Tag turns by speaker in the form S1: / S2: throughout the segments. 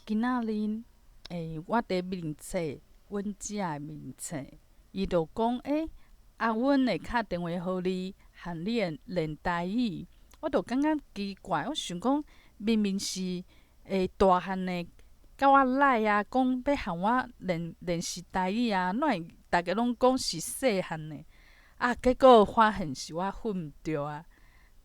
S1: 今仔日，我佇面冊，阮姐的面冊，伊就講，啊，阮會敲電話予你，喊你會練台語。我就感覺奇怪，我想講，明明是大漢的佮我來啊，講欲喊我練練習台語啊，哪會逐家攏講是細漢的？啊，結果發現是我混毋著啊。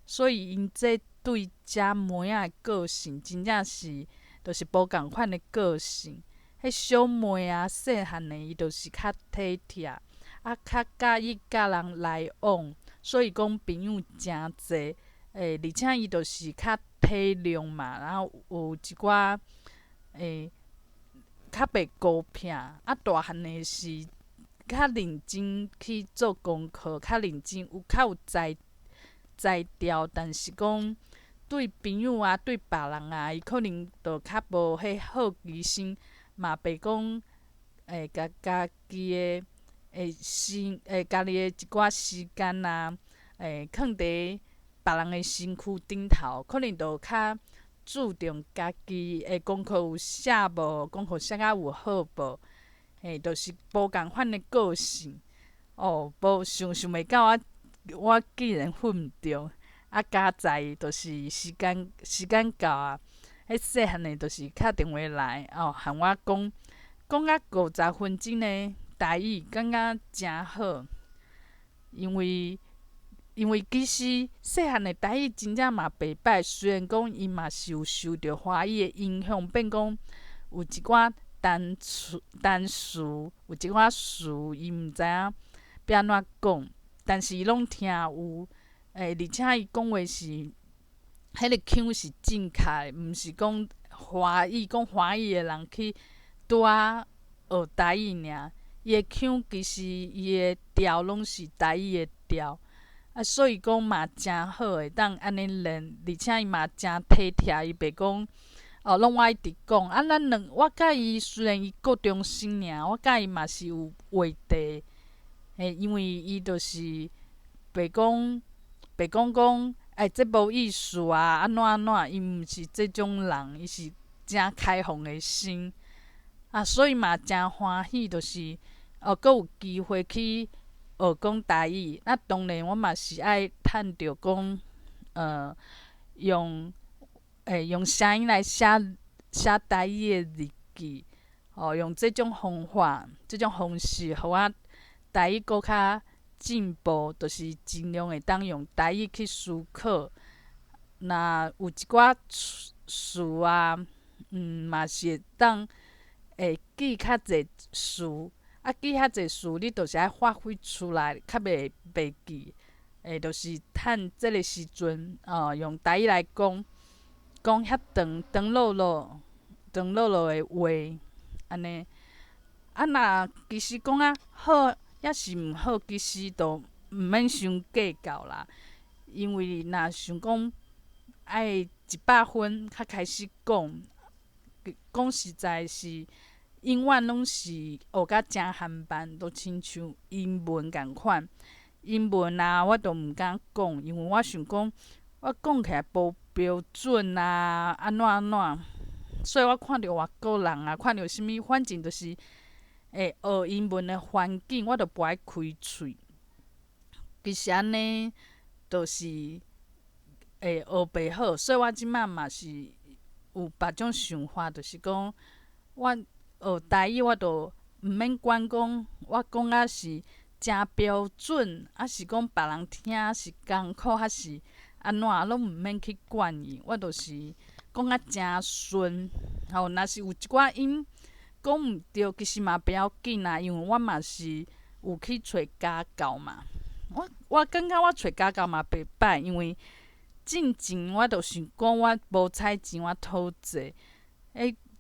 S1: 所以𪜶這對姐妹仔的個性，真正是，就是無仝款的個性。彼小妹啊，細漢的伊就是較體貼，啊，較佮意佮人來往，所以講朋友誠濟。而且伊就是較體諒嘛，然後有一寡較袂孤僻。啊，大漢的是較認真去做功課，較認真有較有才才調，但是講對朋友啊，對別人啊，伊可能就較無彼好奇心，嘛袂講共家己的時家己的一寡時間啊，囥佇別人的身軀頂頭，可能就較注重家己的功課有寫無，功課寫甲有好無，就是無仝款的個性。哦，無想想袂到我我竟然混毋著，啊佳哉就是時間時間到啊，彼細漢的就是敲電話來，哦，喊我講講甲50分鐘的台語，感覺誠好，因為因為其實細漢的台語真正嘛袂䆀，雖然講伊嘛是有受著華語的影響，變講有一寡單詞單詞，有一寡詞伊毋知影欲按怎講，但是伊攏聽有，而且伊講話是，彼個腔是正確的，毋是講華語，講華語的人去拄仔學台語爾，伊的腔其實伊的調攏是台語的調，啊，所以講嘛誠好會當按呢練，而且伊嘛誠體貼，伊袂講哦，攏我一直講，啊，咱兩我佮伊雖然伊高中生爾，我佮伊嘛是有話題，因為伊就是袂講袂講講，這無意思啊，按怎按怎，伊毋是這種人，伊是誠開放的心，啊，所以嘛誠歡喜，就是哦，閣有機會去學講台語。啊，當然我嘛是愛趁著講，用用聲音來寫寫台語的日記，哦，用這種方法、這種方式，予我台語閣較進步，就是盡量會當用台語去思考。若有一寡詞詞啊，嘛是會當會記較濟詞，啊，記較濟詞，你就是愛發揮出來，較袂袂記。就是趁這个時陣，哦，用台語來講，講遐長長落落長落落的話，按呢。啊，若其實講啊好，抑是毋好，其實都毋免傷計較啦。因為若想講愛100分才開始講，講實在是永遠攏是學甲誠緩慢，都親像英文仝款。英文啊，我都毋敢講，因為我想講我講起來無標準啊，按怎按怎。所以我看著外國人啊，看著啥物，反正就是會學英文的環境，我都無愛開喙。其實按呢，就是會學袂好，所以我這擺嘛是有別種想法，就是講我學台語，我都毋免管講我講甲是誠標準，抑是講別人聽是艱苦，抑是按怎，攏毋免去管伊。我就是講甲誠順，吼，若是有一寡音講毋著，其實嘛不要緊啊，因為我嘛是有去揣家教嘛。我我感覺我揣家教嘛袂䆀，因為進前我就想講我無彩錢，我討債，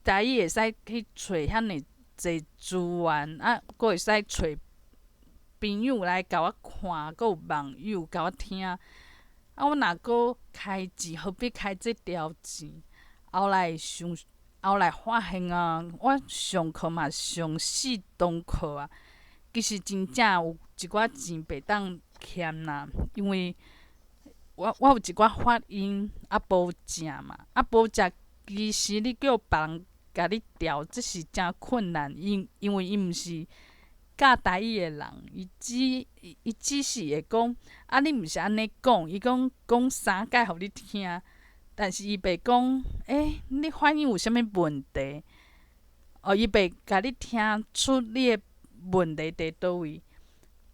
S1: 台語會使去揣遐爾濟資源，啊，閣會使揣朋友來共我看，閣有網友共我聽。啊，我若閣開錢，何必開這條錢？後來想，後來發現啊，我上課嘛上四堂課啊，其實真正有一寡錢袂當欠啦，因為我我有一寡發音啊無正嘛，啊無正，其實你叫別人共共你調，這是誠困難。因為伊毋是教台語的人，伊只是會講，啊，你毋是按呢講，伊講講三擺予你聽，但是伊袂講，欸，你發音有啥物問題？哦，伊袂共你聽出你的問題佇佗位。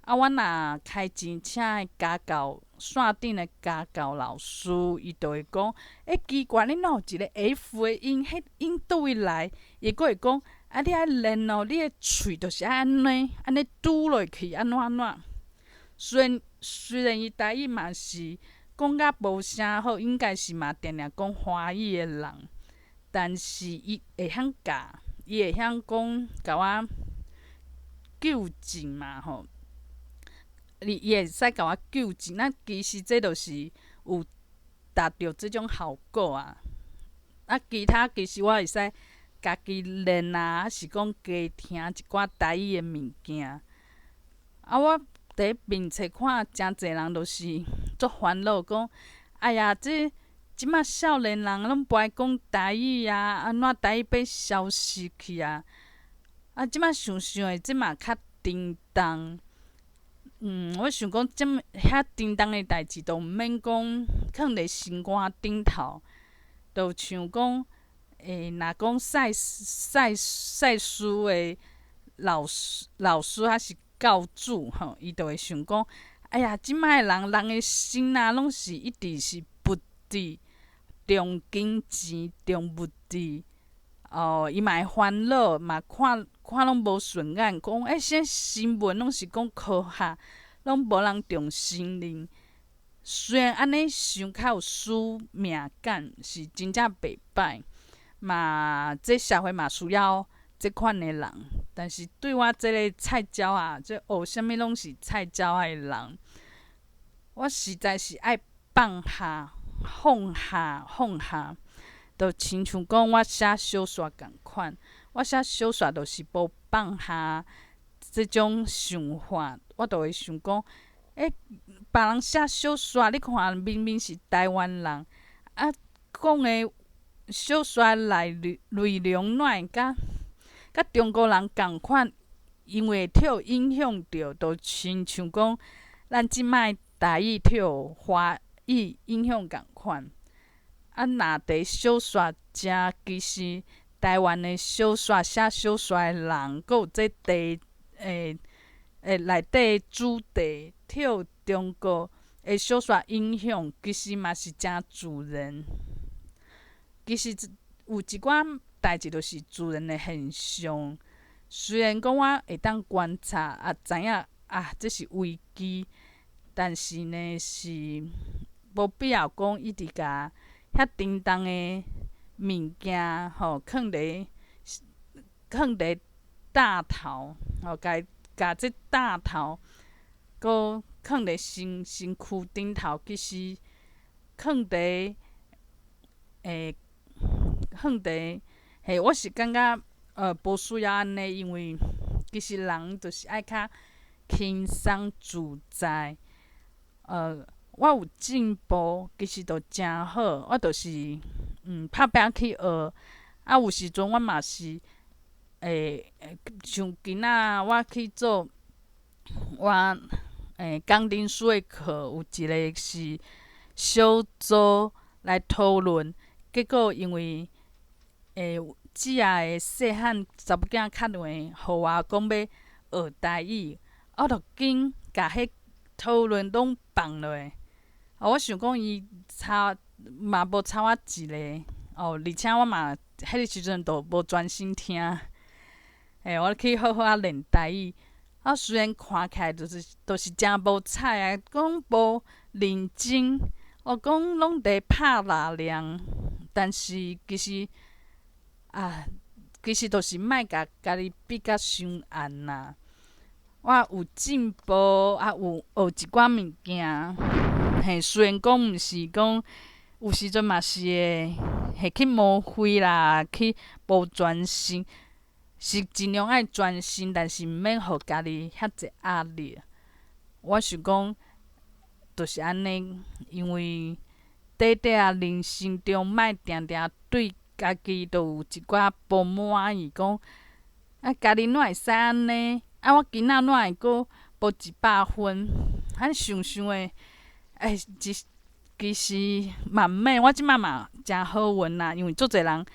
S1: 啊，我若開錢請的家教，線頂的家教老師，伊就會講，欸，奇怪，你哪有一个 F 的音？彼音佗位來？伊閣會講，啊，你愛練哦，你的喙就是愛按呢，按呢拄落去，按怎按怎。雖然伊台語嘛是講甲無啥好，應該是嘛定定講華語的人，但是伊會曉教，伊會曉講，共我糾正嘛吼。伊會使共我糾正，咱其實這就是有達著這種效果啊。啊，其他其實我會使家己練啊，抑是講加聽一寡台語的物件。啊，我佇面冊看誠濟人都是足煩惱，講哎呀，這這馬少年人攏無愛講台語啊，按怎台語欲消失去啊？啊，這馬想想的，這嘛較沉重。我想講，這麼遐沉重的代誌，都毋免講，囥佇心肝頂頭，就像講，若講賽斯的老師抑是教主吼，伊就會想講，哎呀，這擺的人，人的心啊，攏是一直是物質，重金錢，重物質，哦，伊嘛會煩惱，嘛看看攏無順眼，講欸，啥新聞攏是講科學，攏無人重心靈。雖然按呢想較有使命感，是真正袂歹，嘛，這社會嘛需要這款的人。但是對我這个菜鳥仔，這學啥物攏是菜鳥仔的人，我實在是愛放下、放下、放下。就親像講我寫小說仝款，我寫小說就是無放下這種想法，我就會想講，欸，別人寫小說，你看明明是台灣人，啊，講的小說內容哪會佮中國人仝款？因為會予影響著，就親像講咱這擺台語予華語影響仝款。啊，若佇小說遮，其實台灣的小說寫小說的人，閣有這題欸內底主題，予中國的小說影響，其實嘛是誠自然。其實有一寡代誌，就是自然的現象。雖然講我會當觀察啊，知影啊，這是危機，但是呢，是無必要講一直共遐沉重的物件吼，囥佇大頭，吼，共這大頭，閣囥佇身軀頂頭，其實囥佇欸，囥佇嘿，我是感覺無需要按呢，因為其實人就是愛較輕鬆自在，我有進步，其實就誠好。我就是拍拚去學，啊，有時陣我嘛是會像今仔我去做我工程師的課，有一个是小組來討論，結果因為姊仔的細漢查某囝敲電話予我，講欲學台語，我就緊共彼討論攏放落。啊，我想講伊差嘛無差我一个，哦，而且我嘛彼个時陣都無專心聽，欸，我去好好仔練台語。啊，雖然看起來就是誠無彩啊，講無認真，哦，講攏佇拍獵量，但是其實啊，其實就是莫共家己比甲傷絚啦。我有進步，啊，有學一寡物件，嘿，雖然講毋是講有時陣嘛是會去模糊啦，去無專心，是盡量愛專心，但是毋免予家己遐濟壓力。我想講，就是按呢，因為短短仔人生中，莫定定對家己就有一寡無滿意，講啊，家己哪會使按呢？啊，我囡仔哪會閣無100分？啊，想想的，欸，其實嘛毋免，我這擺嘛誠好運啦，因為足濟人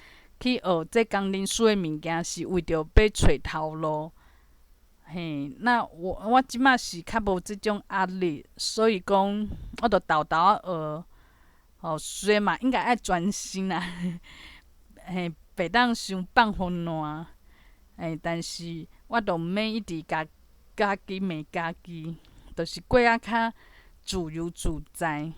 S1: 去學這工程師的物件是為著欲揣頭路。嘿，那我這擺是較無這種壓力，所以講我就沓沓仔學。吼，雖然嘛應該愛專心啦，嘿，袂當傷放昏亂，欸，但是我都毋免一直共家己罵家己，就是過啊較自由自在。